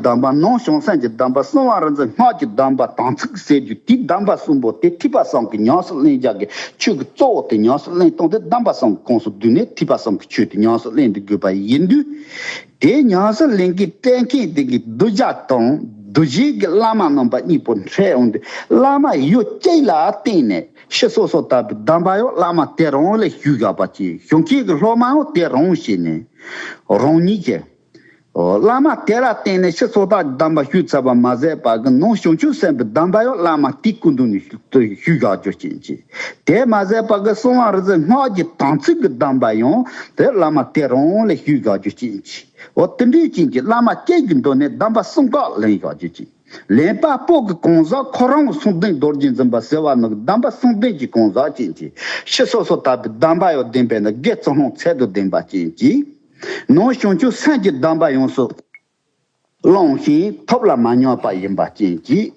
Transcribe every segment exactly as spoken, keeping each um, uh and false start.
གདམས་པ། ནང་བྱང་སེམས་ཀྱི་གདམས་པ། གསང་བ་རིག་འཛིན་སྔགས་ཀྱི་གདམས་པ་དམ་ཚིག་ཟེར་རྒྱུ་དེའི་གདམས་པ་གསུམ་པོ་དེ་ཐེག་པ་གསུམ་གྱི་ཉམས་སུ་ལེན་བྱ་གི་ཆོས་ཀྱི་གཙོ་བོ་དེ་ཉམས་སུ་ལེན་སྟངས་དེ་གདམས་པ་གསུམ་གྱི་ཁོངས་སུ་བསྡུས་ནས་ཐེག་པ་གསུམ་གྱི་ཆོས་དེ་ཉམས་སུ་ལེན་དུ་དགོས་པ་ཡིན་དུས། དེ་ཉམས་སུ་ལེན་གྱི་སྤྲད་མཁན་དེ་གི་གདུལ་བྱ་དང་གདུལ་བྱའི་གི་བླ་མ་རྣམ་པ་གཉིས་པོ་འཕྲད་འོང་དུས། བླ་མ་ཡུལ་གཅིག་ལ་བརྟེན་ནས་ཕྱི་སོ་སོ་ལྟ་བུའི་གདམས་པ་ཡང་བླ་མ་དེ་རང་ལས་ཞུས་བཞག་པ་ཅིག། ཞུ་མཁན་གྱི་སློབ་མ་ཡང་དེ་རང་བྱས་ནས་རང་ཉིད་ཀྱི་བླ་མ་དེ་ལ་བརྟེན་ནས་ཕྱི་སོ་ལྟ་གདམས་པ་ཞུས་ཚར་བ་མ་ཟད་པ་གི་ནང་བྱང་ཆུབ་སེམས་དཔའི་གདམས་པ་ཡང་བླ་མ་དེའི་སྐུ་མདུན་ནས་ཞུས་བཞག་རྒྱུ་ཅན་གྱི། དེ་མ་ཟད་པ་གི་གསང་བ་རིག་འཛིན་སྔགས་ཀྱི་དམ་ཚིག་གི་གདམས་པ་ཡང་དེ་བླ་མ་དེ་རང་ལས་ཞུས་བཞག་རྒྱུ་ཅན་གྱི། འོ་དེ་འདྲའི་ཅན་གྱི་བླ་མ་གཅིག་གི་མདུན་ནས་གདམས་པ་གསུམ་ཀ་ལེན་བཞག་རྒྱུ་ཅན། ལེན་པ་པོ་གི་གང་ཟག་ཁོ་རང་གསུང་རྟེན་རྡོ་རྗེ་འཛིན་པ་ཟེར་བ་ནི་གདམས་པ་གསུང་རྟེན་གྱི་གང་ཟག་ཅན་གྱི། ཕྱི་སོ་སོ་ལྟ་བུའི་གདམས་པ་ཡང་ལྡན་པས་ན་དགེ་ཚུལ་སློང་ཚད་དུ་ལྡན་པ་ཅན་གྱི། ནང་བྱང་ཆུབ་སེམས་ཀྱི་གདམས་པ་ཡོངས་སུ་བླངས་ཤིང་ཐོབ་ལ་མ་མྱོང་པ་ཡིན་པ་ཅན་གྱི།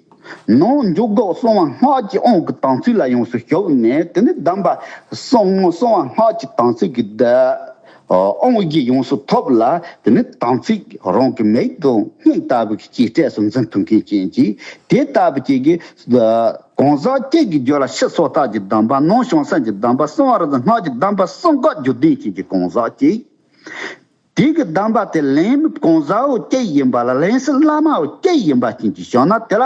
ནང་འཇུག་སྒོ་གསང་བ་སྔགས་ཀྱི་དབང་གི་དམ་ཚིག་ལ་ཡོངས་སུ་ཞུགས་ནས། དེ་ནི་གདམས་པ་གསང་སྔགས་གསང་བ་སྔགས་ཀྱི་དམ་ཚིག་གི་དབང་གིས་ཡོངས་སུ་ཐོབ་ལ། དེ་ནི་དམ་ཚིག་རང་གི་མིག་དང་སྙིང་ལྟ་བུ་གི་ཅིག་སྤྲད་སུ་འཛིན་ཐུབ་མཁན་ཅན་གྱི། དེ་ལྟ་བུ་ཅིག་གི་གང་ཟག་གཅིག་གི་རྒྱུད་ལ་ཕྱི་སོ་ལྟ་གི་གདམས་པ། ནང་བྱང་སེམས་ཀྱི་གདམས་པ། གསང་བ་རིག་འཛིན་སྔགས་ཀྱི་གདམས་པ་གསུམ་ཀ་རྒྱུད་ལྡན་ཅན་གྱི་གང་ཟག་ཅིག། དེ་གི་གདམས་པ་དེ་ལེན་མི་གང་ཟག་བོ་གཅིག་ཡིན་པ་ལ། ལེན་སའི་བླ་མ་བོ་གཅིག་ཡིན་པ་ཅན་གྱི་བྱུང་ན། དེ་ལ་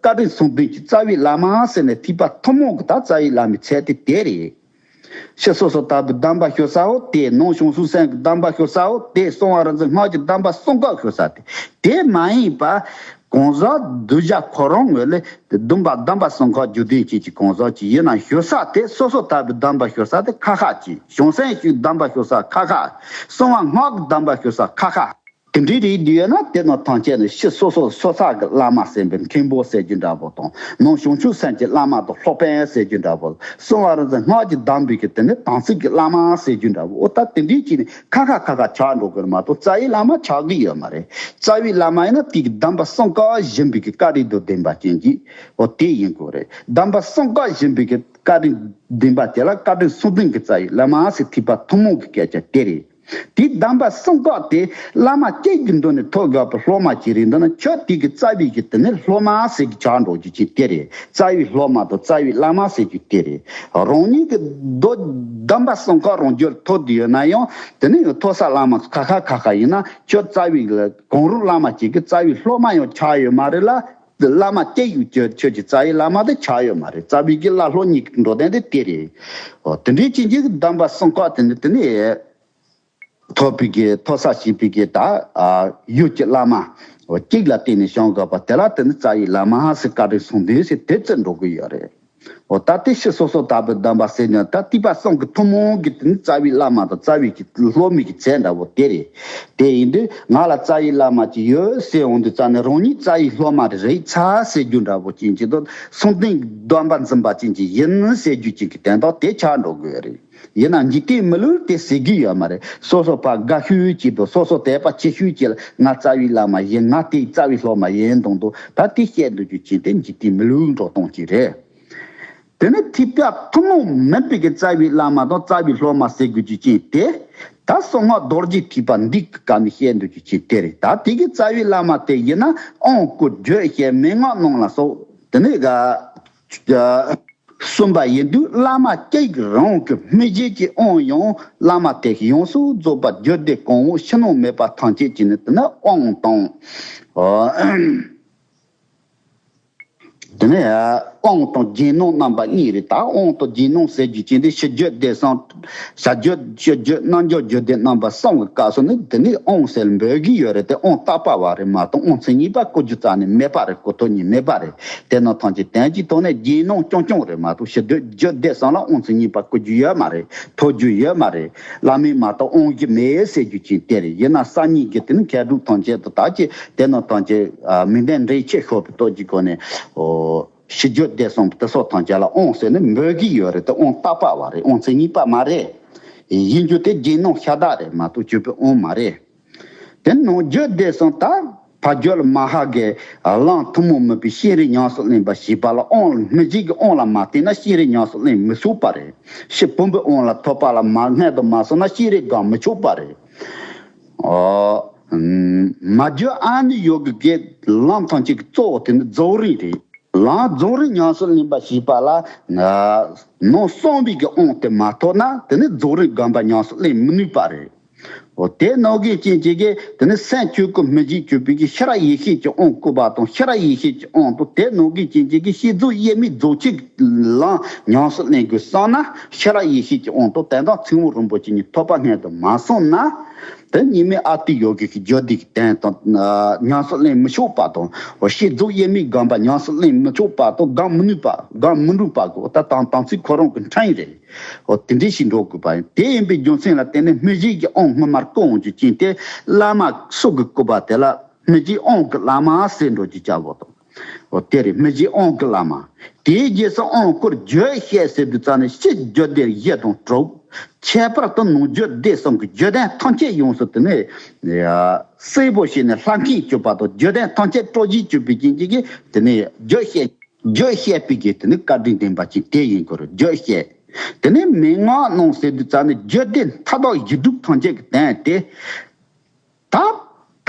བཀའ་དྲིན་གསུམ་ལྡན་གྱི་རྩ་བའི་བླ་མ་ཟེར་ནས་ཐེག་པ་ཐུན་མོང་གི་ད་རྩ་བའི་བླ་མའི་ཚད་དེ་དེ་རེད། ཕྱི་སོ་སོ་ལྟ་བུའི་གདམས་པ་ཞུ་ས་བོ་དེ། ནང་བྱང་ཆུབ་སེམས་ཀྱི་གདམས་པ་ཞུ་ས་བོ་དེ། གསང་བ་རིག་འཛིན་སྔགས་ཀྱི་གདམས་པ་གསུམ་ཀ་ཞུ་ས་དེ། དེ་མ་ཡིན་པ་གང་ཟག་གདུལ་བྱ་ཁོ་རང་ངོས་ལས་གདམས་པ་གདམས་པ་གསུམ་ཀ་རྒྱུད་ལྡན་ཅན་གྱི་གང་ཟག་ཅིག་ཡིན་ན། ཞུ་ས་དེ་སོ་སོ་ལྟ་བུའི་གདམས་པ་ཞུ་ས་དེ་ཁ་ཁ་ཅིག། བྱང་སེམས་ཀྱི་གདམས་པ་ཞུ་ས་ཁ་ཁ། གསང་བ་སྔགས་ཀྱི་གདམས་པ་ཞུ་ས་ཁ་ཁ། དེ་འདྲའི་རིགས་འདི་ཡོད་ན། དེ་རྣམས་ཐམས་ཅད་ནི་ཕྱི་སོ་སོ་སོ་ས་གི་བླ་མ་ཟེར་བའི་མཁན་པོ་ཟེར་རྒྱུ་འདྲ་པོ་དང་། ནང་བྱང་ཆུབ་སེམས་ཀྱི་བླ་མ་དང་སློབ་དཔོན་ཟེར་རྒྱུ་འདྲ་པོ། གསང་བ་རིག་འཛིན་སྔགས་ཀྱི་གདམས་པའི་གི་དེ་ནི་དམ་ཚིག་གི་བླ་མ་ཟེར་རྒྱུ་འདྲ་པོ། འོ་ད་དེ་འདྲའི་ཅིག་ནི་ཁ་ཁ་ཁ་ཁ་ཆགས་འགྲོ་གི་རེད་མ་གཏོགས། རྩ་བའི་བླ་མ་ཆགས་ཀྱི་ཡོད་མ་རེད། རྩ་བའི་བླ་མ་ཡིན་ན་དེ་གི་གདམས་པ་གསུམ་ཀ་སྦྱིན་པའི་གི་བཀའ་དྲིན་དང་ལྡན་པ་ཅན་གྱི། འོ་དེ་ཡིན་དགོས་རེད། གདམས་པ་གསུམ་ཀ་སྦྱིན་པའི་གི་བཀའ་དྲིན་ལྡན་པ་དེ་ལ་བཀའ་དྲིན་གསུམ་ལྡན་གྱི་རྩ་བའི་བླ་མ་ཟེར། ཐེག་པ་ཐུན་མོང་གི་སྐད་ཆ་དེ་རེད། དེའི་གདམས་པ་གསུམ་ཀ་དེ་བླ་མ་གཅིག་གི་མདུན་ནས་ཐོབ་དགོས་པའི་སློབ་མ་ཅིག་རེད་འདུག་ན། ཁྱོད་དེ་གི་རྩ་བའི་གི་དེ་ནི་སློབ་མ་ཟེར་གི་ཆགས་འགྲོ་རྒྱུ་ཅིག་དེ་རེད། རྩ་བའི་སློབ་མ་དང་རྩ་བའི་བླ་མ་ཟེར་རྒྱུ་དེ་རེད། རང་ཉིད་ཀྱི་མདོ་གདམས་པ་གསུམ་ཀ་རང་རྒྱུད་ཐོབ་བསྡད་ཡོད་ན་ཡང་། དེ་ནི་ཐོབ་ས་བླ་མ་ཁ་ཁ་ཁ་ཁ་ཡིན་ན། ཁྱོད་རྩ་བའི་གང་རུང་བླ་མ་ཅིག་གི་རྩ་བའི་སློབ་མ་ཡང་ཆགས་ཡོད་མ་རེད་ལ། བླ་མ་གཅིག་ཡོད་ཁྱོད་ཁྱོད་ཀྱི་རྩ་བའི་བླ་མ་དེ་ཆགས་ཡོད་མ་རེད། རྩ་བའི་གི་བླ་སློབ་གཉིས་ཀྱི་འགྲོ་དོན་དེ་དེ་རེད། འོ་དེ་འདྲའི་ཅན་གྱི་གདམས་པ་གསུམ་ཀ་དེ་ནི་དེ་ནི། ཐོབ་པའི་གི་ཐོབ་ས་བྱེད་པའི་གི་ད་ཡུལ་གྱི་བླ་མ་གཅིག་ལ་བརྟེན་ནས་བྱུང་དགོས་པ་དེ་ལ་དེ་ནི་རྩ་བའི་བླ་མ་ཟེར། བཀའ་དྲིན་གསུམ་ལྡན་ཟེར་དེ་བརྩི་འགྲོ་གི་ཡོད་རེད། འོ་ད་དེ་ཕྱི་སོ་སོ་ལྟ་བུའི་གདམས་པ་ཟེར་ནས། ད་ཐེག་པ་གསུམ་གི་ཐུན་མོང་གི་དེ་ནི་རྩ་བའི་བླ་མ་དང་རྩ་བའི་གི་སློབ་མའི་གི་ཚད་འདྲ་བོ་དེ་རེད། དེ་ཡིན་དུས་ང་ལ་རྩ་བའི་བླ་མ་ཅིག་ཡོད་ཟེར་འོང་དུས་ཙང་ནས། རང་ཉིད་རྩ་བའི་སློབ་མ་རེད་རེད་ཚར་ཟེར་རྒྱུ་འདྲ་བོ་ཅན་གྱི་དང་། གསུང་རྟེན་གདམས་པ་འཛིན་པ་ཅན་གྱི་ཡིན་ཟེར་རྒྱུ་ཅན་གྱི་དོན་དག་དེ་ཆགས་འགྲོ་དགོས་རེད། ཡིན་ན་འཇིག་རྟེན་མི་ལུགས་དེ་ཟེར་གི་ཡོད་མ་རེད། སོ་སོ་ཕར་དགའ་ཤོས་ཅིག་དང་། སོ་སོ་དད་པ་ཆེ་ཤོས་ཅིག་ལ་ང་རྩ་བའི་བླ་མ་ཡིན། ང་དེའི་རྩ་བའི་སློབ་མ་ཡིན་དང་དང་། ད་དེ་བཤད་འདོད་རྒྱུ་ཅན་དེ་འཇིག་རྟེན་མི་ལུགས་འགྲོ་སྟངས་ཅིག་རེད། དེ་ནི་ཐེག་པ་ཐུན་མོང་མིན་པའི་གི་རྩ་བའི་བླ་མ་དང་རྩ་བའི་སློབ་མ་ཟེར་དགོས་རྒྱུ་ཅན་དེ། ད་གསང་སྔགས་རྡོ་རྗེ་ཐེག་པ་འདི་གི་སྐབས་ནས་བཤད་འདོད་རྒྱུ་ཅན་དེ་རེད། ད་དེ་གི་རྩ་བའི་བླ་མ་དེ་ཡིན་ན། དབང་བསྐུར་བརྗོད་བྱེད་མན་ངག་རྣམས་ལ་སོགས། དེ་ནི་ག་གསུངས་པ་ཡིན་དུས། བླ་མ་གཅིག་རང་གི་སྨིན་བྱེད་ཀྱི་དབང་ཡང་བླ་མ་དེ་ཡོངས་སུ་རྫོགས་པ་རྒྱུད་སྡེ་གང་བོ་ཕྱི་ནང་མེད་པ་ཐམས་ཅད་ཀྱི་ནི་དེ་ནི་དབང་དང་། དེ་ནས་དབང་དང་རྒྱན་སྣང་རྣམ་པ་གཉིས་རེད། ད་དབང་དང་རྒྱན་སྣང་ཟེར་རྒྱུ་ཅན་དེ་ཕྱི་རྒྱུད་སྡེ་གསུམ། བྱ་རྒྱུད། སྤྱི་རྒྱུད། རྣལ་འབྱོར་རྒྱུད་སྡེ་རྣམ་པ་གསུམ་གྱི་སྐབས་སུ་ནི་དེ་ནི་དབང་ཟེར་འབོད་ཀྱི་ཡོད་རེད་དེ། དབང་བཏགས་པ་བ་རེད་མ་གཏོགས་དབང་མཚན་ཉིད་པ་བཀོད་རྒྱུ་རྩ་ནས་མེད་པ་རེད། གོ་ཐོས་གཉིས་མེད་པ་རེད། དེ་རྣམས་ཐམས་ཅད་དོན་གྱི་ཐོག་ནས་རྒྱན་སྣང་རྐྱང་རྐྱང་རེད་མ་གཏོགས། ཕྱི་རྒྱུད་སྡེ་གསུམ་ལ་དབང་མཚན་ཉིད་པ་བཀོད་རྒྱུ་ཡོད་མ་རེད། ཐོབ་རྒྱུ་ཡོད་མ་རེད། བླ་མེད་མ་གཏོགས་དབང་གཞི་མེད་ཟེར་རྒྱུ་ཅན་དེ་རེད། ཡིན་ན་སང་ཉིན་གྱི་དེ་ནི་མཁས་གྲུབ་ཐམས་ཅད་དུ་ད་ཅི་དེ་རྣམས་ཐམས་ཅད་མིང་ལྡན་འགྲེལ་ཆེས་ཤོར་བའི་སྟོབས་ཀྱི་སྒོ་ནས། ཕྱི་རྒྱུད་སྡེ་གསུམ་དེ་སོགས་ཐམས་ཅད་ལ་དབང་ཟེར་ནས་འབོད་ཀྱི་ཡོད་རེད་དེ། དབང་བཏགས་པ་བ་རེད། དབང་མཚན་ཉིད་པ་མ་རེད། ཡིན་རྒྱུ་དེ་རྒྱན་སྣང་ཤ་སྟག་རེད་མ་གཏོགས་སྤྱོད་པའི་དབང་མ་རེད། དེ་ནང་རྒྱུད་སྡེ་གསུམ་ད་ཕ་རྒྱུད་ལ་མ་ཧཱ་གི་ལམ་ཐུན་མོང་མིན་པའི་ཤེས་རིག་ཉམས་སུ་ལེན་པ་ཞེས་པ་ལ། དབང་ལ་སྨིན་བྱེད་ཀྱི་དབང་ལ་མ་བརྟེན་ན་ཤེས་རིག་ཉམས་སུ་ལེན་མི་ཆོག་པ་རེད། ཕྱི་བུམ་པའི་དབང་ལ་ཐོབ་པ་ལ་མ་སྔོན་དུ་མ་སོང་ན་ཤེས་རིག་སྒོམ་མི་ཆོག་པ་རེད། ཨོ། མ་བརྗོད་ཨ་ནི་ཡོ་གི་གི་ལམ་ཐམས་ཅད་ཀྱི་གཙོ་བོ་དེ་ནི་རྫོགས་རིམ་རེད། ལམ་རྫོགས་རིམ་ཉམས་སུ་ལེན་པ་ཞེས་པ་ལ་ནང་གསང་བའི་གི་དབང་དེ་མ་ཐོབ་ན་དེ་ནི་རྫོགས་རིམ་སྒོམ་པ་ཉམས་སུ་ལེན་མི་ནུས་པ་རེད། འོ་དེ་ནང་གི་རྐྱེན་གྱིས་གི་དེ་ནི་སེམས་ཆོས་སྐུ་སྨིན་བྱེད་གྱུར་པའི་གི་ཤེས་རབ་ཡེ་ཤེས་ཀྱི་དབང་བསྐུར་བ་དང་ཤེས་རབ་ཡེ་ཤེས་ཀྱི་དབང་དང་དེ་ནང་གི་རྐྱེན་གྱིས་གི་ཤེས་རྫོགས་དབྱེར་མེད་རྫོགས་ཆེན་གྱི་ལམ་ཉམས་སུ་ལེན་དགོས་བསམ་ན་ཤེས་རབ་ཡེ་ཤེས་ཀྱི་དབང་དང་དོན་དམ་ཚིག་དབང་རིན་པོ་ཆེ་གཉིས་ཐོབ་པ་སྔོན་དུ་མ་སོང་ན། དེ་གཉིས་མེད་ཨ་ཏི་ཡོ་གི་གི་རྒྱུད་སྡེ་གི་དོན་དང་ཉམས་སུ་ལེན་མི་ཆོག་པ་དང་། འོ་ཤེས་རྫོགས་དབྱེར་མེད་སྒོམ་པ་ཉམས་སུ་ལེན་མི་ཆོག་པ་དང་སྒོམ་མི་ནུས་པ་སྒོམ་མི་འགྲུབ་པ་གོ་ད་དམ་དམ་ཚིག་ཁོ་རང་གི་ཕྲན་རེད། འོ་དེ་འདྲ་ཞིག་འགྲོ་དགོས་པ་ཡིན། དེ་ཡིན་པའི་རྒྱུ་མཚན་ལ་བརྟེན་ནས་སྨིན་བྱེད་ཀྱི་དབང་སྔོན་མར་བསྐུར་འོང་རྒྱུ་ཅན་དེ་བླ་མ་སུ་གི་བསྐུར་བ་དེ་ལ་སྨིན་བྱེད་དབང་གི་བླ་མ་ཟེར་འགྲོ་རྒྱུ་བྱ་དགོས་དང་། འོ་དེ་རེད། སྨིན་བྱེད་དབང་གི་བླ་མ། དེའི་རྗེས་སུ་དབང་བསྐུར་རྒྱུད་བཤད་ཟེར་དུས་ཙམ་ནས་སྤྱིར་རྒྱུད་སྡེ་བཞི་དང་དྲུག་ཁྱད་པར་དུ་ནང་རྒྱུད་སྡེ་གསུམ་གྱི་རྒྱུད་ལྡན་ཐམས་ཅད་ཡོངས་སུ་དེ་ནས་གསལ་པོ་བྱས་ནས་ལྷ་མཁྱེན་གྱུར་པ་དང་རྒྱུད་ལྡན་ཐམས་ཅད་སྤྲོ་བྱེད་གྱུར་པའི་རྐྱེན་གྱིས་དེ་ནས་རྒྱུད་བཤད། རྒྱུད་བཤད་པའི་གི་དེ་ནི་བཀའ་དྲིན་ལྡན་པ་ཅིག་དེ་ཡིན་དགོས་རེད། རྒྱུད་བཤད། དེ་ནི་མན་ངག་གནང་ཟེར་དུས་ཙམ་ནས་རྒྱུད་སྡེ་མཐའ་དག་བཞི་སྒྲུབ་ཐམས་ཅད་ཀྱི་དོན་དེ། ད་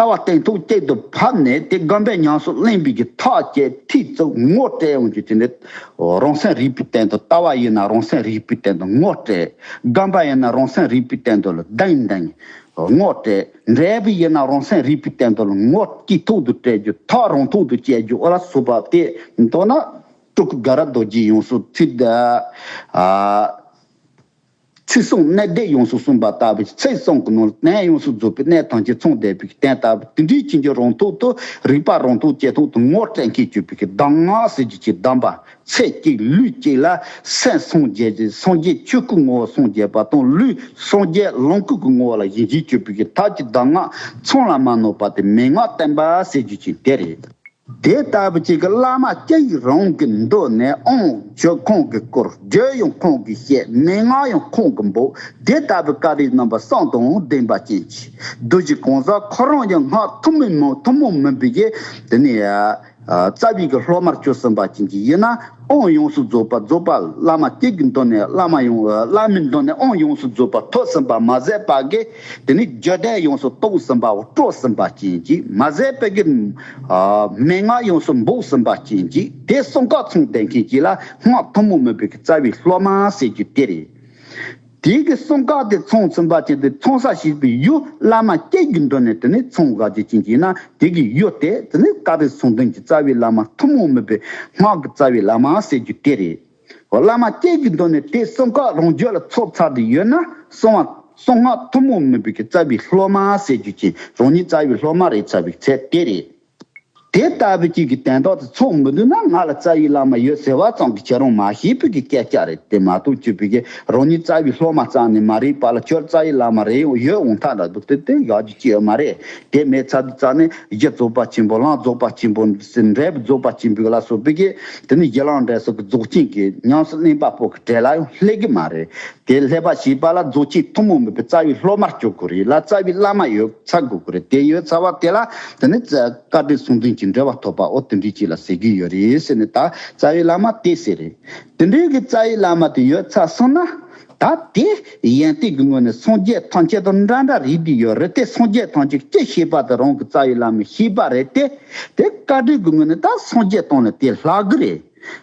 ལྟ་བ་སྟན་ཐོག་གཅིག་ཏུ་ཕབ་ནས་དེ་སྒོམ་པའི་ཉམས་སུ་ལེན་པའི་གི་ཐག་བཅད་ཐིག་བཙུགས་ངོ་སྤྲད་ཡོང་རྒྱུ་དེ་ནི་རང་སེམས་རིག་པའི་སྟེང་དུ་ལྟ་བ་ཡིན་ན་རང་སེམས་རིག་པའི་སྟེང་དུ་ངོ་སྤྲད། སྒོམ་པ་ཡིན་ན་རང་སེམས་རིག་པའི་སྟེང་དུ་ལ་གདེང་འདེང་། ངོ་སྤྲད། འབྲས་བུ་ཡིན་ན་རང་སེམས་རིག་པའི་སྟེང་དུ་ལ་ངོ་དཀྱིལ་ཐོག་ཏུ་སྤྲད་རྒྱུ་ཐག་རང་ཐོག་ཏུ་བཅད་རྒྱུ་ཨོ་ལ་སོགས་པ་དེ་མདོར་ན་སྤྲུལ་སྐུ་དགའ་རབ་རྡོ་རྗེ་ཡོངས་སུ་ཚིག་ཨ་ཚིག་གསུམ་གནད་བརྡེག་ཡོངས་སུ་གསུངས་པ་ལྟ་བུ་ཚིག་གསུམ་གྱི་ནང་ལ་གནད་ཡོངས་སུ་རྫོགས་པའི་གནད་ཐམས་ཅད་ཚང་བསྡད་པའི་སྟེང་ལྟ་བུ་དེ་འདྲའི་ཕྱིན་ཅི་རང་ཐོག་ཏུ་རིག་པ་རང་ཐོག་ཅན་ཐོག་ཏུ་ངོ་སྤྲད་མཁན་གྱུར་པའི་གདམས་ངག་ཟེར་རྒྱུ་ཅིག་གདམས་པ། ཚེ་གཅིག་ལུས་གཅིག་ལ་སེམས་སངས་རྒྱས་ཀྱི་སངས་རྒྱས་ཆོས་སྐུ་ངོ་བོ་སངས་རྒྱས་པ་དང་ལུས་སངས་རྒྱས་ལོངས་སྐུ་གི་ངོ་བོ་ལ་ཡིད་ཆེས་གྱུར་པའི་གི་ཐབས་ཀྱི་གདམས་ངག་ཚང་ལ་མ་ནོར་བ་དེ་མན་ངག་བསྟན་པ་ཟེར་རྒྱུ་ཅིག་དེ་རེད། དེ་ལྟ་བུ་ཅིག་གི་བླ་མ་གཅིག་རང་གི་མདུན་ནས་དབང་བྱས་ཁོང་གིས་བསྐུར། རྒྱུད་ཡང་ཁོང་གིས་བཤད། མན་ངག་ཡང་ཁོང་གིས་འབོགས། དེ་ལྟ་བུའི་བཀའ་དྲིན་རྣམ་པ་གསུམ་དང་ལྡན་པ་ཅན་གྱི་རྡོ་རྗེ་གང་ཟག་ཁོ་རང་ཡང་སྔགས་ཐུན་མོང་མིན་ཐུན་མོང་མིན་པའི་གི་དེ་ནས། རྩ་བའི་གི་སློབ་མར་གྱུར་ཟིན་པ་ཅན་གྱི་ཡིན་ན་དབང་ཡོངས་སུ་རྫོགས་པ་རྫོགས་པ་བླ་མ་གཅིག་གི་མདུན་ནས་བླ་མ་ཡོངས་བླ་མའི་མདུན་ནས་དབང་ཡོངས་སུ་རྫོགས་པ་ཐོབ་ཟིན་པ་མ་ཟད་པ་གི་དེ་ནི་རྒྱུད་སྡེ་ཡོངས་སུ་རྟོགས་ཟིན་པའོ་སྤྲོ་ཟིན་པ་ཅན་གྱི་མ་ཟད་པའི་གི་མན་ངག་ཡོངས་སུ་འབོགས་ཟིན་པ་ཅན་གྱི་དེ་གསུམ་ཀ་ཚང་ལྡན་མཁན་གྱི་ལ་སྔགས་ཐུན་མོང་མིན་པའི་གི་རྩ་བའི་སློབ་མ་ཟེར་རྒྱུ་དེ་རེད། དེའི་གི་གསུམ་ཀ་དེ་ཚང་ཚུན་པ་ཅན་དེ་ཚང་ས་ཞིག་པའི་ཡུལ་བླ་མ་སྐྱེས་ཀྱི་འདོད་ནས་དེ་ནི་ཚང་དགའ་རྒྱུ་ཅན་གྱི་ན་དེ་གི་ཡུལ་དེ་དེ་ནི་བཀའ་དྲིན་གསུམ་ལྡན་གྱི་རྩ་བའི་བླ་མ་ཐུན་མོང་མིན་པའི་སྔགས་ཀྱི་རྩ་བའི་བླ་མ་ཟེར་རྒྱུ་དེ་རེད། བླ་མ་སྐྱེས་ཀྱི་འདོད་ནས་དེ་གསུམ་ཀ་རང་རྒྱུད་ལ་ཚོགས་ཚར་དུ་ཡོད་ན་གསང་བ་གསང་སྔགས་ཐུན་མོང་མིན་པའི་གི་རྩ་བའི་སློབ་མ་ཟེར་རྒྱུ་ཅན་རང་ཉིད་རྩ་བའི་སློབ་མ་རེད་ཚར་བའི་ཚད་དེ་རེད། དེ་ལྟ་བུ་གཅིག་གི་དན་རྟགས་དེ་ཚོགས་མི་འདུག་ན་ང་ལ་རྩ་བའི་བླ་མ་ཡོད་ཟེར་བ་ཙམ་གྱིས་ཁྱེད་རང་མ་ཤེས་པའི་གི་སྐད་ཆ་རེད་དེ་མ་གཏོགས་གཅིག་པའི་གི་རང་ཉིད་རྩ་བའི་སློབ་མ་རྩ་ནས་མ་རེད་པ་ལ་ཁྱོད་རྩ་བའི་བླ་མ་རེད་ཡོད་འོང་ཐག་འདྲ་འདུག་དེ་དེ་ཡག་རྒྱུ་ཅི་ཡོད་མ་རེད། དེ་མེད་ཚར་དུས་རྩ་ནས་གཞི་རྫོགས་པ་ཆེན་པོ་ལམ་རྫོགས་པ་ཆེན་པོ་འབྲས་བུ་རྫོགས་པ་ཆེན་པོ་ལ་སོགས་པའི་གི་དེ་ནི་གཞི་ལམ་འབྲས་གསུམ་གྱི་རྫོགས་ཆེན་གྱི་ཉམས་སུ་ལེན་པ་པོ་གི་གྲལ་ལ་ཡང་སླེབས་གི་མ་རེད། དེ་སླེབས་པ་ཞེས་པ་ལ་རྫོགས་ཆེན་ཐུན་མོང་མིན་པའི་རྩ་བའི་སློབ་མར་གྱུར་དགོས་རེད་ལ་རྩ་བའི་བླ་མ་ཡོད་ཚར་དགོས་ཀྱི་རེད། དེ་ཡོད་ཚར་བ་དེ་ལ་དེ་ནི་བཀའ་དྲིན་གསུམ་ལྡན་གྱི་འབྲེལ་བ་ཐོབ་པ་ཨོ་དེ་འདྲའི་ཅིག་ལ་ཟེར་གྱི་ཡོད་རེད་ཟེར་ནས་ད་རྩ་བའི་བླ་མ་དེ་ཟེར་རེད། དེ་འདྲའི་གི་རྩ་བའི་བླ་མ་དེ་ཡོད་ཚར་སོང་ན་ད་དེ་ཡོན་ཏན་གྱི་ངོས་ནས་སངས་རྒྱས་ཐམས་ཅད་དང་འདྲ་འདྲ་རེད་དེ་ཡོད་རེད་དེ་སངས་རྒྱས་ཐམས་ཅད་ཀྱི་ཤེས་པ་དེ་རང་གི་རྩ་བའི་བླ་མའི་ཤེས་པ་རེད་དེ་དེ་བཀའ་དྲིན་གྱི་ངོས་ནས་ད་སངས་རྒྱས་སྟོང་ལ་དེ་ལྷག་གི་རེད།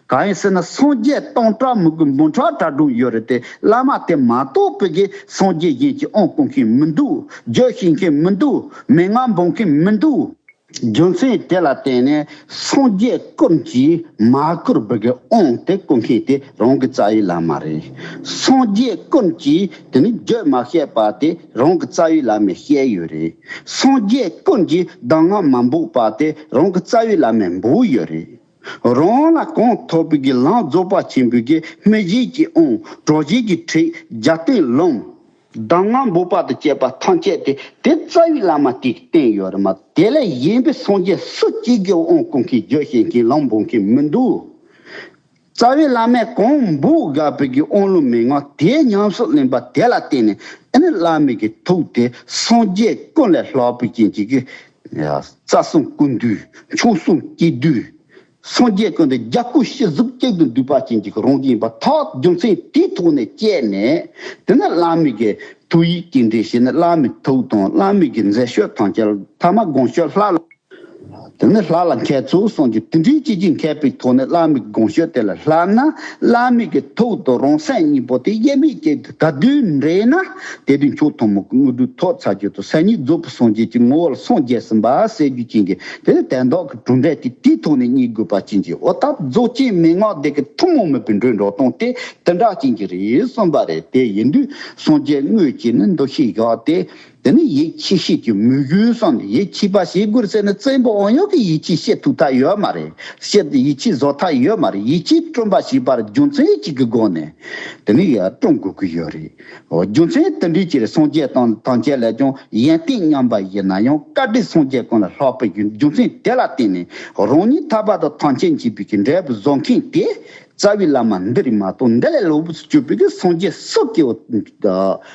གང་ཡིན་ཟེར་ན་སངས་རྒྱས་སྟོང་ཕྲག་མི་དགོས་འབུམ་ཕྲག་གྲངས་ཀྱང་ཡོད་རེད་དེ་བླ་མ་དེ་མ་གཏོགས་པའི་གི་སངས་རྒྱས་གཞན་གྱི་དབང་བསྐུར་མཁན་མི་འདུག་རྒྱུད་བཤད་མཁན་མི་འདུག་མན་ངག་འབོགས་མཁན་མི་འདུག་རྒྱུ་མཚན་དེ་ལ་བརྟེན་ནས་སངས་རྒྱས་ཀུན་གྱིས་མ་བསྐུར་བའི་གི་དབང་དེ་བསྐུར་མཁན་དེ་རང་གི་རྩ་བའི་བླ་མ་རེད། སངས་རྒྱས་ཀུན་གྱིས་དེ་ནི་རྒྱུད་མ་བཤད་པ་དེ་རང་གི་རྩ་བའི་བླ་མས་བཤད་ཡོད་རེད། སངས་རྒྱས་ཀུན་གྱིས་གདམས་ངག་མ་འབོགས་པ་དེ་རང་གི་རྩ་བའི་བླ་མས་འབོགས་ཡོད་རེད། རང་ལ་གང་ཐོབ་པའི་གི་ལམ་རྫོགས་པ་ཆེན་པོའི་གི་སྨིན་བྱེད་ཀྱི་དབང་གྲོལ་བྱེད་ཀྱི་ཁྲིད་རྒྱབ་རྟེན་ལམ་གདམས་ངག་འབོགས་པ་དང་བཅས་པ་ཐམས་ཅད་དེ་དེ་རྩ་བའི་བླ་མ་དེས་བསྟན་ཡོད་རེད་མ་དེ་ལས་གཞན་པའི་སངས་རྒྱས་སུ་གཅིག་གི་དབང་བསྐུར་མཁན་རྒྱུད་བཤད་མཁན་ལམ་འབོགས་མཁན་མི་འདུག་རྩ་བའི་བླ་མས་གང་འབོགས་དགོས་པའི་གི་དབང་ལུང་མན་ངག་དེ་ཉམས་སུ་ལེན་པ་དེ་ལ་བརྟེན་ནས་ཨ་ནི་བླ་མའི་གི་ཐུགས་དེ་སངས་རྒྱས་ཀུན་ལས་ལྷག་པའི་རྐྱེན་གྱིས་གི་རྩ་གསུམ་ཀུན་འདུས་མཆོག་གསུམ་སྐྱེ་འདུས། སངས་རྒྱས་ཀུན་ཏུ་རྒྱལ་སྐུ་ཕྱི་གཟུགས་གཅིག་ཏུ་འདུས་པ་ཅན་གྱི་རང་བཞིན་པ་ཐོག་རྒྱུ་མཚན་དེའི་ཐོག་ནས་བསྐྱེད་ནས། དེ་ནི་བླ་མའི་གི་ཐུགས་ཡིད་ཀྱི་འདྲེས་ཤིང་ནི་བླ་མའི་ཐུགས་དང་བླ་མའི་གི་མཛད་སྤྱོད་ཐམས་ཅད་ཐ་མ་དགོངས་སྤྱོད་ལྷ་ལ། དེ་ནི་ལྷ་ལ་མཁས་ཚུལ་གསུངས་ཀྱི་དེ་འདྲའི་ཅི་ཅིག་མཁས་པའི་ཐོག་ནས་བླ་མའི་དགོངས་སྤྱོད་དེ་ལ་ལྷག་ན། བླ་མའི་གི་ཐུགས་དང་རང་སེམས་གཉིས་པོ་དེ་དབྱེར་མེད་ཅིག་ཏུ་ག་དུས་འདྲེས་ན། དེ་དུས་མཆོག་ཐུན་མོང་གི་དངོས་གྲུབ་ཐོབ་ཚར་རྒྱུ་དང་སེམས་ཉིད་རྫོགས་པའི་སངས་རྒྱས་ཀྱི་ངོ་བོ་ལ་སངས་རྒྱས་ཟིན་པ་ཟེར་རྒྱུ་ཅན་གྱི་དེ་ནི་དོན་དག་གི་གྲུབ་འབྲས་དེ་དེའི་ཐོག་ནས་རྙེད་དགོས་པ་ཅན་གྱི། འོ་ད་རྫོགས་ཆེན་མན་ངག་འདི་གི་ཐུན་མོང་མིན་པའི་འགྲོས་འགྲོ་སྟངས་དེ་དེ་འདྲ་ཅན་གྱི་རེད་གསུངས་པ་རེད། དེ་ཡིན་དུས་སངས་རྒྱས་དངོས་ཀྱིས་ནི་འདུ་ཤེས་བཞག་སྟེ། དེ་ནི་ཡིད་ཆེས་བྱེད་ཀྱི་མོས་གུས་སམ། ཡིད་ཆེས་པ་བྱེད་དགོས་ཟེར་ནས་བཙན་པོ་འོང་ཡོད་ཀྱི་ཡིད་ཆེས་བྱེད་ཐུབ་ཐབས་ཡོད་མ་རེད། བྱེད་ཡིད་ཆེས་བཟོ་ཐབས་ཡོད་མ་རེད། ཡིད་ཆེས་བསྐྲུན་པ་བྱེད་པར་རྒྱུ་མཚན་གཅིག་གི་སྒོ་ནས་དེ་ནི་ཡང་བསྐྲུན་དགོས་ཀྱི་ཡོད་རེད། འོ་རྒྱུ་མཚན་དེ་འདྲའི་ཕྱིར་སངས་རྒྱས་དང་ཐམས་ཅད་ལས་ཀྱང་ཡོན་ཏན་མཉམ་པ་ཡིན་ན་ཡང་བཀའ་དྲིན་སངས་རྒྱས་ཀུན་ལ་ལྷག་པའི་རྒྱུ་མཚན་དེ་ལ་བརྟེན་ནས་རང་ཉིད་ཐར་པ་དང་ཐམས་ཅད་མཁྱེན་པའི་གི་འབྲས་བུ་བཟོ་མཁན་དེ། རྩ་བའི་བླ་མ་འདི་རེད་མ་གཏོགས་འདི་ལས་ལོག་པར་གྱུར་པའི་གི་སངས་རྒྱས་སུ་སྐྱེ་བོ་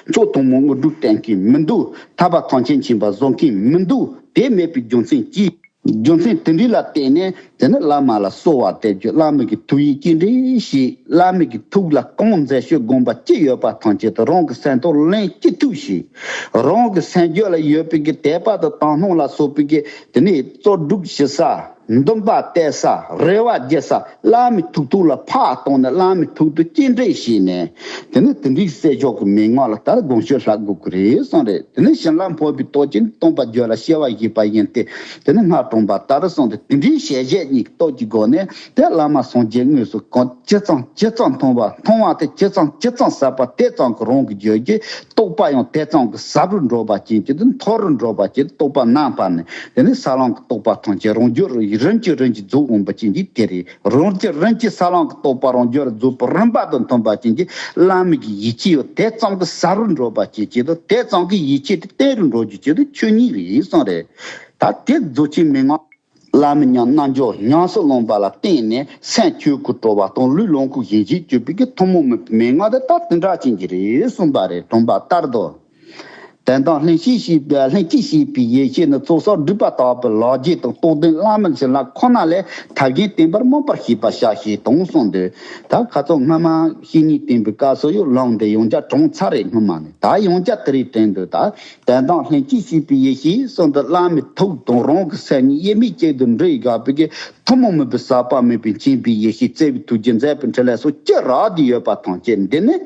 མཆོག་ཐུན་མོང་དངོས་གྲུབ་བསྟན་མཁན་མི་འདུག་ཐར་པ་ཐམས་ཅད་མཁྱེན་པ་བཟོ་མཁན་མི་འདུག་དེ་མེད་པའི་རྒྱུ་མཚན་གྱིས། རྒྱུ་མཚན་དེ་འདྲ་ལ་བརྟེན་ནས་དེ་ནི་བླ་མ་ལ་གསོལ་བ་འདེབས་རྒྱུ། བླ་མ་གི་ཐུགས་ཡིད་ཀྱི་འདྲེས་ཤིང་བླ་མ་གི་ཐུགས་ལ་གང་མཛད་སྤྱོད་དགོངས་པ་ཅི་ཡོད་པ་ཐམས་ཅད་དུ་རང་གི་སེམས་ཐོག་ལན་ཅི་ཐུབ་ཤིང་། རང་གི་སེམས་རྒྱུད་ལ་ཡོད་པའི་གི་དད་པ་དང་དག་སྣང་ལ་སོགས་པའི་གི་དེ་ནི་རྩོལ་སྒྲུབ་ཞུ་ས། འདུན་པ་གཏད་ས། རེ་བ་རྒྱག་ས། བླ་མའི་ཐུགས་ཐོག་ལ་ཕར་བཏང་ནས་བླ་མའི་ཐུགས་དང་གཅིག་འདྲེས་བྱས་ནས། དེ་ནི་དེ་འདྲའི་སྲས་མཆོག་གི་མན་ངག་ལ་ལྟར་དགོངས་སྤྱོད་ལྷག་དགོས་ཀྱི་རེད་གསུངས་རེད། དེ་ནི་བྱིན་རླབས་འཕོ་བའི་སྟོབས་ཀྱིས་སྟོང་པ་རྒྱུད་ལ་སྐྱེ་བ་བཞེས་པ་ཡིན་ཏེ། དེ་ནི་སྔར་དྲངས་པ་ལྟར་གསུངས་ཏེ་དེ་འདྲའི་ཞལ་བཞེས་གཉིས་ཀྱི་སྟོབས་ཀྱི་སྒོ་ནས་དེ་བླ་མ་སངས་རྒྱས་དངོས་སུ་གང་ཇི་ཙམ་ཇི་ཙམ་མཐོང་བ་མཐོང་བ་དེ་ཇི་ཙམ་ཇི་ཙམ་ཟབ་པ་དེ་ཙམ་གྱིས་རང་གི་རྒྱུད་ཀྱི་རྟོགས་པ་ཡང་དེ་ཙམ་གྱིས་ཟབ་རུ་འགྲོ་བ་ཅན་གྱི་དེ་མཐོ་རུ་འགྲོ་བ་ཅན་རྟོགས་པ་རྣམ་པར་ནི། དེ་ནི་ས་ལམ་གྱི་རྟོགས་པ་ཐམས་ཅད་རང་རྒྱུད་རིམ་གྱིས་རིམ་གྱིས་རྫོགས་འོང་བ་ཅན་གྱི་དེ་རེད། རང་རྒྱུད་རིམ་གྱིས་ས་ལམ་གྱི་རྟོགས་པ་རང་རྒྱུད་ལ་རྫོགས་པའི་རིམ་པ་དང་མཐུན་པ་ཅན་གྱི་བླ་མ་གི་ཡིད་ཆེས་ཡང་དེ་ཙམ་གྱིས་ཟབ་རུ་འགྲོ་བ་ཅན་གྱི་དང་དེ་ཙམ་གྱིས་ཡིད་ཆེས་དེ་བརྟན་རུ་འགྲོ་རྒྱུ་ཅན་དེ་ཆོས་ཉིད་རེད་གསུངས་རེད། ད་དེ་རྫོགས་ཆེན་མན་ངག་བླ་མའི་ཉམས་རྣལ་འབྱོར་ཉམས་སུ་བླངས་པ་ལ་བརྟེན་ནས་སེམས་ཆོས་སྐུར་གྲོལ་བ་དང་ལུས་ལོངས་སྐུ་ཞིང་གཤེགས་གྱུར་པའི་གི་ཐུན་མོང་མིན་པའི་མན་ངག་དེ་ད་དེ་འདྲ་ཅན་གྱི་རེད་གསུངས་པ་རེད། དྲངས་པ་ལྟར་དུ། དོན་དམ་ལྷན་ཅིག་བྱེད་པའི་ལྷན་ཅིག་བྱེད་པའི་ཡེ་ཤེས་ནི་ཚོགས་བསགས་སྒྲིབ་པ་དག་པའི་ལག་རྗེས་དང་རྟོགས་ལྡན་བླ་མའི་བྱིན་རླབས་ཁོ་ན་ལས་ཐབས་གཞན་བསྟེན་པར་མངོན་པར་ཤེས་པར་བྱ་ཞེས་དང་གསུངས་འདུག་ད་ཁ་ཚོ་སྔ་མ་བཤེས་གཉེན་བསྟེན་པའི་སྐབས་སུ་ཡང་ལུང་དེ་ཡང་བསྐྱར་དྲངས་ཚར་རེད། སྔ་མ་ནས་ད་ཡང་བསྐྱར་དེ་རིང་དྲན་འདུག་ད་དོན་དམ་ལྷན་ཅིག་བྱེད་པའི་ཡེ་ཤེས་གསུངས་འདུག་བླ་མའི་ཐུགས་དང་རང་གི་སེམས་གཉིས་དབྱེར་མེད་གཅིག་ཏུ་འདྲེས་དགོས་པའི་གི་ཐུན་མོང་མིན་པའི་ཟག་པ་མེད་པའི་མཁྱེན་པའི་ཡེ་ཤེས་བརྩེ་བའི་ཐུགས་རྗེ་མཛད་པའི་འཕྲིན་ལས་སོགས་ཅི་རག་བསྡད་ཡོད་པ་ཐམས་ཅད་འདི་ནི།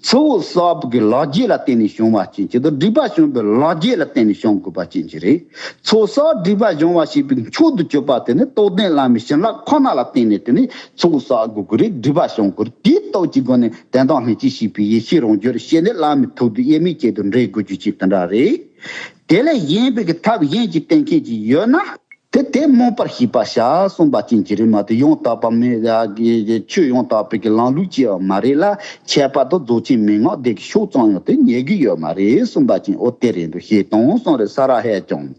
ཚོགས་བསགས་པའི་གི་ལག་རྗེས་ལ་བརྟེན་ནས་བྱུང་བ་ཅན་གྱི་དང་སྒྲིབ་པ་སྦྱོང་བའི་ལག་རྗེས་ལ་བརྟེན་ནས་བྱུང་དགོས་པ་ཅན་གྱི་རེད། ཚོགས་བསགས་སྒྲིབ་པ་སྦྱོང་བ་བྱེད་པའི་མཆོག་ཏུ་གྱུར་པ་དེ་ནི་རྟོགས་ལྡན་བླ་མའི་བྱིན་རླབས་ཁོ་ན་ལ་བརྟེན་ནས་དེ་ནི་ཚོགས་བསགས་དགོས་ཀྱི་རེད། སྒྲིབ་པ་སྦྱོང་དགོས་རེད། དེའི་སྟོབས་ཀྱི་སྒོ་ནས་དོན་དམ་ལྷན་ཅིག་བྱེད་པའི་ཡེ་ཤེས་རང་རྒྱུད་ཤེས་ནས་བླ་མའི་ཐུགས་དང་དབྱེར་མེད་གཅིག་ཏུ་འདྲེས་དགོས་རྒྱུ་ཅིག་དེ་འདྲ་རེད། དེ་ལས་གཞན་པའི་གི་ཐབས་གཞན་གྱིས་བསྟེན་མཁན་ཅིག་ཡོད་ན། དེ་དེ་རྨོངས་པར་ཤེས་པར་བྱ་གསུངས་པ་ཅན་གྱི་རེད་མ་གཏོགས་ཡང་དག་པ་མེད་ཡ་གི་ཆོས་ཡང་དག་པའི་གི་ལམ་ལུགས་ཅིག་ཡང་མ་རེད་ལ། ཁྱད་པར་དུ་རྫོགས་ཆེན་མན་ངག་འདི་གི་ཕྱོགས་ཙམ་ཡང་དེ་ཉན་གི་ཡོད་མ་རེད་གསུངས་པ་ཅན། འོ་དེ་རེད་འདུག་ཞེས་དང་གསུངས་རེད། ས་ར་ཧས་ཀྱང་།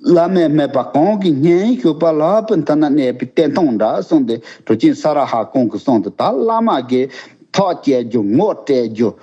བླ་མས་སྨྲས་པ། གང་གིས་སྙན་ཞུས་པ་ལྷག་པའི་མཐུ་ན་གནས་པའི་གཏེར་མཐོང་འདྲ་གསུངས་ཏེ་གྲུབ་ཆེན་ས་ར་ཧ་གོང་གིས་གསུངས་ཏེ། ད་བླ་མ་གིས་ཐག་བཅད་རྒྱུ་ངོ་སྤྲད་རྒྱུ་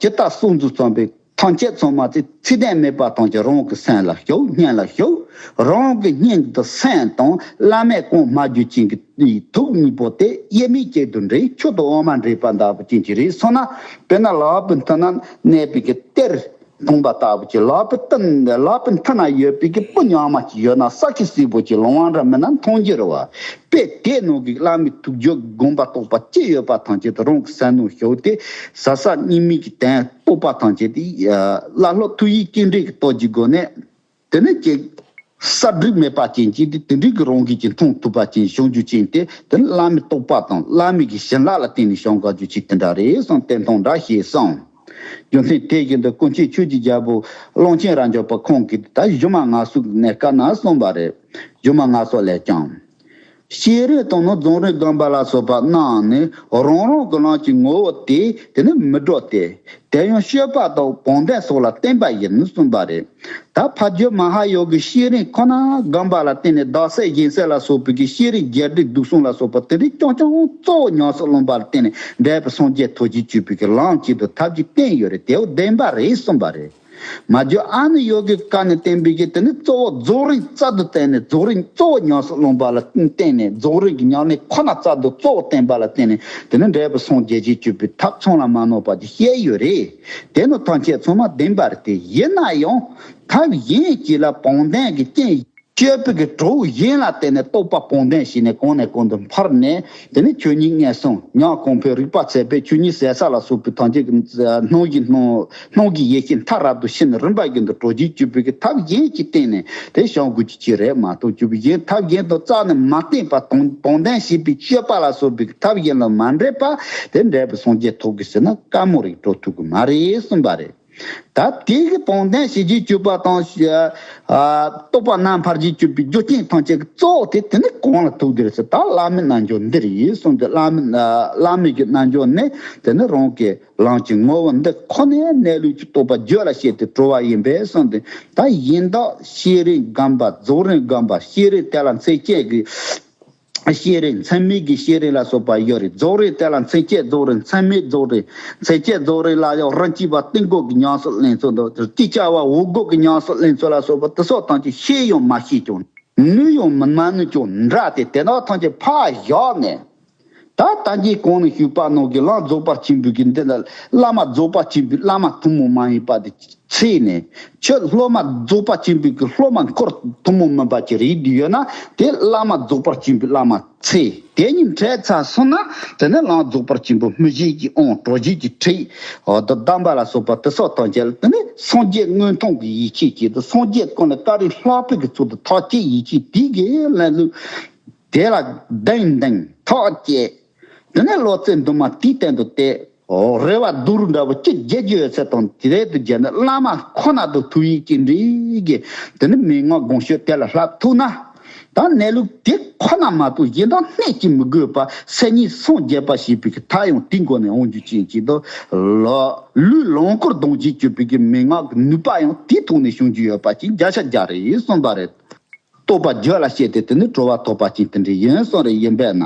ཇི་ལྟར་གསུངས་ཚུལ་ཙམ་པའི། ཐམས་ཅད་ཚང་མ་དེ་ཚིག་དོན་མེད་པ་ཐམས་ཅད་རང་གི་སེམས་ལ་ཞུགས། སྙིང་ལ་ཞུགས། རང་གི་སྙིང་དང་སེམས་དང་བླ་མས་གང་སྨྲ་རྒྱུ་ཅན་གྱི་ཐུགས་གཉིས་པོ་དེ་དབྱེར་མེད་གཅིག་ཏུ་འདྲེས། མཆུ་དང་འོ་མ་འདྲེས་པ་ལྟ་བུ་ཅན་གྱི་རེད་སོང་ན། དཔེར་ན་ལག་པའི་མཐུ་ན་གནས་པའི་གི་གཏེར་མཐོང་པ་ལྟ་བུ་ཅིག་ལག་པའི་མཐུ་ལག་པའི་མཐུ་ན་ཡོད་པའི་གི་སྤུ་ཉག་མ་ཅིག་ཡོད་ན་ས་ཁྱི་སིལ་བུ་ཅིག་ལོང་བ་འདྲ་མིན་ན་མཐོང་རྒྱུ་རེད་བ། དཔེ་དེ་ནང་གི་བླ་མའི་ཐུགས་རྒྱུད་དགོངས་པ་རྟོགས་པ་ཅི་ཡོད་པ་ཐམས་ཅད་དུ་རང་གི་སེམས་ནང་ཞུགས་ཏེ། ཟབ་གསལ་གཉིས་མེད་ཀྱི་དོན་རྟོགས་པ་ཐམས་ཅད་དེ་བླ་སློབ་ཐུགས་ཡིད་གཅིག་འདྲེས་ཀྱི་སྟོབས་ཀྱི་སྒོ་ནས། དེ་ནི་ཅིག་བསལ་སྒྲིབ་མེད་པ་ཅན་གྱི་དེ་དེ་འདྲའི་གི་རང་གིས་ཀྱི་མཐོང་ཐུབ་པ་ཅན་བྱུང་རྒྱུ་ཅན་དེ་དེ་ནི་བླ་མའི་རྟོགས་པ་དང་བླ་མའི་གི་བྱིན་རླབས་ལ་བརྟེན་ནས་བྱུང་དགོས་རྒྱུ་ཅིག་དེ་འདྲ་རེད་གསུངས། གཏེར་མཐོང་འདྲ་ཞེས་གསུངས། རྒྱུ་མཚན་དེ་བཞིན་དུ་ཀུན་མཁྱེན་ཆོས་ཀྱི་རྒྱལ་པོ་གླང་ཆེན་རབ་འབྱམས་པ་ཁོང་གིས་ད་སྒྱུ་མ་ལྔ་སོགས་ཀྱི་གནས་སྐབས་ན་གསུངས་པ་རེད། སྒྱུ་མ་ལྔ་སོགས་ལས་ཀྱང་། བསྐྱེད་རིམ་དང་ནི་རྫོགས་རིམ་སྒོམ་པ་ལ་སོགས་པ་རྣམས་ནི་རང་རང་གི་ལམ་གྱི་ངོ་བོ་དེ་དེ་ནི་མི་སྒྲོ་སྟེ། དེ་ཡང་སྤྱོད་པ་དང་བང་བསྟན་སོགས་ལ་བརྟེན་པ་ཡིན་གསུངས་པ་རེད། ད་ཕ་རྒྱུད་མ་ཧཱ་ཡོ་གའི་བསྐྱེད་རིམ་ཁོ་ན་སྒོམ་པ་ལ་བརྟེན་ནས་བདག་སྲས་གཞན་སྲས་ལ་སོགས་པའི་གི་བསྐྱེད་རིམ་རྒྱས་འབྲིང་བསྡུས་གསུམ་ལ་སོགས་པ་དེ་འདྲའི་རྐྱང་རྐྱང་གཙོ་བོ་ཉམས་སུ་བླངས་པ་ལ་བརྟེན་ནས་འབྲས་བུ་སངས་རྒྱས་ཐོབ་བྱེད་སྤྱོད་པའི་གི་ལམ་གཅིག་ཏུ་ཐབས་ཀྱིས་བརྟེན་ཡོད་རེད། དེའོ་བདེན་པ་རེད་གསུངས་པ་རེད། མ་རྒྱུ་ཨ་ནི་ཡོ་གི་ཀ་ནས་བསྟན་པའི་གི་དེ་ནི་གཙོ་བོ་རྫོགས་རིམ་རྩལ་དུ་བསྟན་ནས། རྫོགས་རིམ་གཙོ་བོ་ཉམས་སུ་བླངས་པ་ལ་བརྟེན་ནས། རྫོགས་རིམ་གྱི་ཉམས་ལེན་ཁོ་ན་རྩལ་དུ་གཙོ་བོ་བསྟན་པ་ལ་བརྟེན་ནས། དེ་ནི་འབྲས་བུ་སངས་རྒྱས་ཀྱི་སྤྱོད་པའི་ཐབས་ཚང་ལ་མ་ནོར་བ་ཅིག་བཤད་ཡོད་རེད། དེ་ནི་ཐམས་ཅད་ཚང་མ་བདེན་པ་རེད་དེ། ཡིན་ན་ཡང་ཐབས་གཞན་གཅིག་ལ་བོགས་འདོན་གྱི་རྐྱེན། སྤྱོད་པའི་གི་གྲོགས་གཞན་ལ་བརྟེན་ནས་རྟོག་པ་བོགས་འདོན་བྱས་ནས་གོང་ནས་གོང་དུ་འཕར་ནས། དེ་ནས་ཆོས་ཉིད་མངོན་སུམ། ཉམས་གོང་འཕེལ། རིག་པ་ཚད་ཕེབས། ཆོས་ཉིད་ཟད་ས་ལ་སོགས་པའི་ཐམས་ཅད་ཀྱི་སྣང་བཞི་སྣང་སྣང་གི་ཡེ་ཤེས་མཐའ་རབ་ཏུ་ཕྱིན་ནས་རིམ་པ་བཞིན་དུ་གྲོལ་བྱེད་སྤྱོད་པའི་གི་ཐབས་གཞན་གྱིས་བརྟེན་ནས་དེ་བྱང་དགོས་ཀྱི་ཅི་རེད་མ་གཏོགས། སྤྱོད་པའི་གཞན་ཐབས་གཞན་དང་རྩ་ནས་མ་བརྟེན་པ་དང་། བོགས་འདོན་བྱེད་པའི་སྤྱོད་པ་ལ་སོགས་པའི་ཐབས་གཞན་ལ་མ་འདྲེས་པ་དེ་འབྲས་བུ་སངས་རྒྱས་ཐོབ་དགོས་ཟེར་ན་དཀའ་མོ་རེད། འགྲོ་ཐུབ་ཀྱི་མ་རེད་གསུངས་པ་རེད། ད་དེ་གི་བོགས་འདོན་བྱེད་བྱེད་སྤྱོད་པ་དང་། ཨ། རྟོག་པ་རྣམ་འཕར་བྱེད་སྤྱོད་པའི་རྒྱུ་རྐྱེན་ཐམས་ཅད་ཀྱི་གཙོ་བོ་དེ་དེ་ནི་གང་ལ་ཐུག་དེ་རེད་ཟེར། ད་བླ་མའི་རྣལ་འབྱོར་འདི་རེད་གསུངས་ཏེ། བླ་མའི་བླ་མའི་གི་རྣལ་འབྱོར་ནི་དེ་ནི་རང་གི་ལམ་གྱི་ངོ་བོ་འདི་ཁོ་ནས་གནས་ལུགས་ཀྱི་རྟོགས་པ་རྒྱུད་ལ་སྐྱེས་ཏེ་གྲོལ་བ་ཡིན་པས་གསུངས་ཏེ། ད་གཞན་དག་བསྐྱེད་རིམ་སྒོམ་པ། རྫོགས་རིམ་སྒོམ་པ། བསྐྱེད་རིམ་དེ་ལ་མཚན་བཅས་ཀྱི་བསྐྱེད་རིམ། མཚན་མེད་ཀྱི་བསྐྱེད་རིམ་ལ་སོགས་པ་ཡོད་རེད། རྫོགས་རིམ་དེ་ལ་མཚན་བཅས་རྫོགས་རིམ། མཚན་མེད་རྫོགས་རིམ། མཚན་བཅས་རྫོགས་རིམ་ལ་ཡང་རིམ་གྱིས་པ་སྟེང་སྒོ་གི་ཉམས་སུ་ལེན་ཚུལ་དང་། དཀྱིལ་ཆ་བ་འོག་སྒོ་གི་ཉམས་སུ་ལེན་ཚུལ་ལ་སོགས་པ་དེ་སོགས་ཐམས་ཅད་ཤེས་ཡང་མ་ཤེས་ཀྱང་། ནུས་ཡང་མ་ནུས་ཀྱང་འདྲ་སྟེ། དེ་དག་ཐམས་ཅད་ཕར་བཞག་ནས། ད་ལྟ་གྱི་གོང་ནས་ཞུས་པ་ནང་གི་ལམ་རྫོགས་པར་ཕྱིན་པའི་གི་འདི་ལ། བླ་མ་རྫོགས་པར་ཕྱིན་པའི་བླ་མ་ཐུན་མོང་མ་ཡིན་པ་དེ་ཚེ་ནས། ཁྱོད་སློབ་མ་རྫོགས་པར་ཕྱིན་པའི་གི་སློབ་མ་འཁོར་ཐུན་མོང་མིན་པ་ཅིག་རེད་ཡོད་ན། དེ་བླ་མ་རྫོགས་པར་ཕྱིན་པའི་བླ་མ་ཚེ། དེ་གཉིས་འཕྲད་ཚར་སོང་ན། དེ་ནས་ལམ་རྫོགས་པར་ཕྱིན་པའི་སྨིན་བྱེད་ཀྱི་དབང་། གྲོལ་བྱེད་ཀྱི་ཁྲིད། འོ་དེ་གདམས་པ་ལ་སོགས་པ་དེ་སོགས་ཐམས་ཅད་ལ། དེ་ནས་སངས་རྒྱས་མངོན་མཐོང་གི་ཡིད་ཆེས་ཀྱིས། དེ་སངས་རྒྱས་ཀུན་ལས་བཀའ་དྲིན་ལྷག་པའི་གི་ཚུལ་དུ་ཐག་བཅད་ཡིད་ཆེས་དེ་གི་ལ་ལུས། དེ་ལ་གདེང་གདེང་ཐག་བཅད། དེ་ནས་བློ་རྩེ་མདུན་མ་དེའི་སྟེང་དུ་གཏད། རེ་བ་སྡུག་རུ་འདྲ་བོ་ཅི་བརྒྱད་ཅུ་ཡོད་ཚད་དང་དེ་རེད་དུ་བརྒྱབ་ནས། བླ་མ་ཁོ་ན་དང་ཐུག་ཡིད་ཀྱི་འདྲིས་ཀྱི་དེ་ནི་མན་ངག་དགོངས་ཞུ་དེ་ལ་ལྷག་ཐུབ་ན། ད་གནས་ལུགས་དེ་ཁོ་ན་མ་གཏོགས་གཞན་དག་སྣེ་གཅིག་མི་དགོས་པ། སེམས་ཉིད་སངས་རྒྱས་པ་ཞེས་པའི་གི་མཐའ་ཡང་དེའི་སྒོ་ནས་འོང་རྒྱུ་ཅན་གཅིག་དང་། ལ་ལུས་ལོངས་སྐུར་ལྡང་བྱེད་སྤྱོད་པའི་གི་མན་ངག་གི་ནུས་པ་ཡང་དེའི་ཐོག་ནས་བྱུང་རྒྱུ་ཡོད་པ་ཅིག་བརྒྱ་ཆ་བརྒྱ་རེད་གསུངས་པ་རེད། རྟོགས་པ་རྒྱུད་ལ་སྐྱེས་ཏེ་དེ་ནི་གྲོལ་བ་ཐོབ་པ་ཅན་དེ་འདྲ་ཡིན་གསུངས་རེད། ཡིན་པས་ན།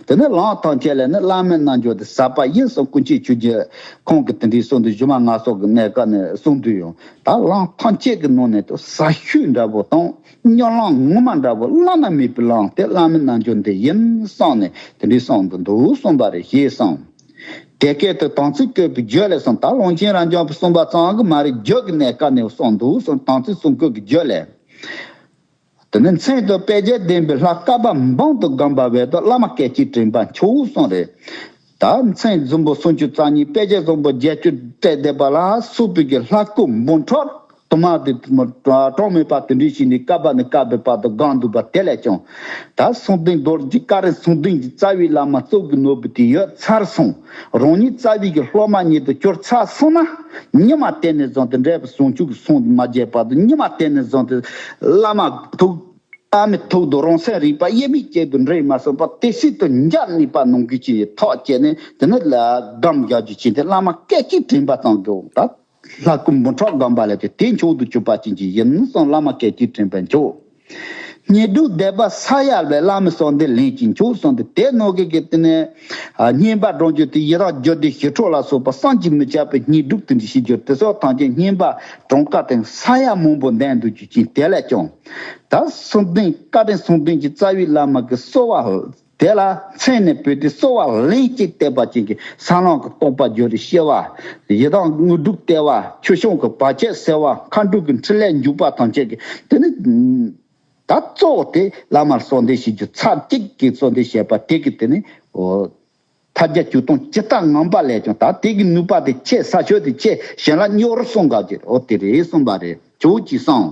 དེ་ནི་ལམ་ཐམས་ཅད་ལ་ནི་བླ་མའི་རྣལ་འབྱོར་དེ་ཟབ་པ་ཡིན་གསུངས། ཀུན་མཁྱེན་ཆོས་རྗེ་ཁོང་གིས་དེ་འདྲའི་གསུང་དུས། གཞུག་མ་ང་ཚོ་གི་གནས་སྐབས་ནས་གསུང་དུས་ཡང་། ད་ལམ་ཐམས་ཅད་ཀྱི་ནང་ནས་དུ་ཟབ་ཤོས་འདྲ་བོ་དང་། གཉའ་ལམ་ངོ་མ་འདྲ་བོ་བླ་ན་མེད་པའི་ལམ་དེ་བླ་མའི་རྣལ་འབྱོར་འདི་ཡིན་གསུངས་ནས་དེ་འདྲའི་གསུང་དུ་འདུག་གསུངས་པ་རེད། ཞེས་གསུངས། དེ་སྐད་དུ་དམ་ཚིག་བཀོད་པའི་རྒྱུད་ལས་གསུངས། ད་ཀློང་ཆེན་རབ་འབྱམས་པའི་གསུངས་པ་ཙམ་གྱིས་མ་རེད། རྒྱུད་ཀྱི་གནས་སྐབས་ནས་གསུངས་འདུག་གསུངས། དམ་ཚིག་གསུམ་བཀོད་ཀྱི་རྒྱུད་ལས། དེ་ནས་མཚན་དང་དཔེ་བྱད་ལྡན་པའི་ལྷ་བསྐལ་པ་འབུམ་དུ་བསྒོམས་པ་བས་ད་བླ་མ་སྐད་ཅིག་དྲན་པ་མཆོག་གསུངས་རེད། ད་མཚན་བཟང་པོ་སུམ་ཅུ་རྩ་གཉིས། དཔེ་བྱད་བཟང་པོ་བརྒྱད་ཅུ་སྤྲས་བསྡད་པ་ལ་སོགས་པའི་གི་ལྷ་སྐུ་འབུམ་ཕྲག་དུ་མ་དེ་གྲངས་མེད་པ་དེ་འདྲ་ཞིག་ནས་བསྐལ་པ་ནས་བསྐལ་པའི་བར་དུ་བསྒོམས་འདུག་པ་དེ་ལས་ཀྱང་། ད་གསང་བདེ་རྡོ་རྗེ་བཀའ་དྲིན་གསང་བདེ་གི་རྩ་བའི་བླ་མ་གཙུག་གི་ནོར་བུ་དེ་ཡོད་ཚར་སོང་། རང་ཉིད་རྩ་བའི་གི་སློབ་མ་ཉིད་དུ་གྱུར་ཚར་སོང་ན། ཉི་མ་དེ་ནས་བཟུང་སྟེ་འབྲས་བུ་བྱང་ཆུབ་ཀྱི་སངས་མ་རྒྱས་བར་དུ། ཉི་མ་དེ་ནས་བཟུང་སྟེ་བླ་མ་ཐུག་བླ་མའི་ཐུགས་དང་རང་སེམས་རིག་པ་དབྱེར་མེད་གཅིག་ཏུ་འདྲེས་མ་སོང་བར་དེ་སྲིད་དུ་འཇའ་གནས་པ་ནང་གི་ཆོས་ཐག་བཅད་ནས། དེ་ནས་ལ་སྒོམ་རྒྱག་རྒྱུ་ཅན་དེ་བླ་མ་སྐད་ཅིག་དྲན་པ་ཙམ་གྱིས་འོང་། ད་ལྷ་སྐུ་འབུམ་ཕྲག་བསྒོམས་པ་ལས་དེ་དེ་མཆོག་ཏུ་གྱུར་པ་ཅན་གྱི་ཡིན་གསུངས། བླ་མ་སྐད་ཅིག་དྲན་པས་མཆོག། བསྙེན་སྒྲུབ་སྡེ་པ་ས་ཡ་ལས། བླ་མའི་གསང་བདེ་ལེན་གྱིས་མཆོག་གསུངས་ཏེ། དེ་ནང་གི་གི་དེ་ནས་བསྙེན་པ་སྒྲུབ་རྒྱུ་དེ་ཡི་དྭགས་རྒྱུད་སྡེ་ཞི་ཁྲོ་ལ་སོགས་པ་བསམ་གྱིས་མི་ཁྱབ་པའི་བསྙེན་སྒྲུབ་དེ་འདྲ་ཞིག་གྱུར། དེ་སོགས་ཐམས་ཅད་བསྙེན་པ་གྲངས་ཀ་དང་ས་ཡ་མང་པོ་འདོན་འདུག་རྒྱུ་ཅན་དེ་ལས་ཀྱང་། ད་གསང་བདེ་བཀའ་དྲིན་གསང་བདེ་གི་རྩ་བའི་བླ་མ་གི་གསོལ་བ། དེ་ལ་མཚན་ནས་བོས་ཏེ་གསོལ་བ་ལན་གཅིག་བཏབ་པ་ཅན་གྱི་ས་ལམ་གྱི་རྟོགས་པ་རྒྱུད་རིག་སྐྱེ་བ། ཡི་དྭགས་དངོས་གྲུབ་སྟེར་བ། ཆོས་སྐྱོང་གི་བར་ཆད་སེལ་བ། མཁའ་འགྲོ་གི་འཕྲིན་ལས་འཇུག་པ་ཐམས་ཅད་ཀྱི་དེ་ནི། ད་གཙོ་བོ་དེ་བླ་མར་གསོལ་འདེབས་བྱེད་རྒྱུ། ཚར་གཅིག་གི་གསོལ་འདེབས་བྱས་པ་དེ་གི་དེ་ནི། འོ། ཐལ་བརྒྱ་བྱུང་སྟོང་ཇི་ལྟར་ངང་པ་ལས་ཀྱང་། ད་དེ་གི་ནུས་པ་དེ་ཆེ། ས་ཆོད་དེ་ཆེ། གཞན་ལ་སྙོབ་རུ་གསུངས་ག་ཅེས། འོ་དེ་རེད་གསུངས་པ་རེད། ཇོ་བོ་གིས་གསུངས།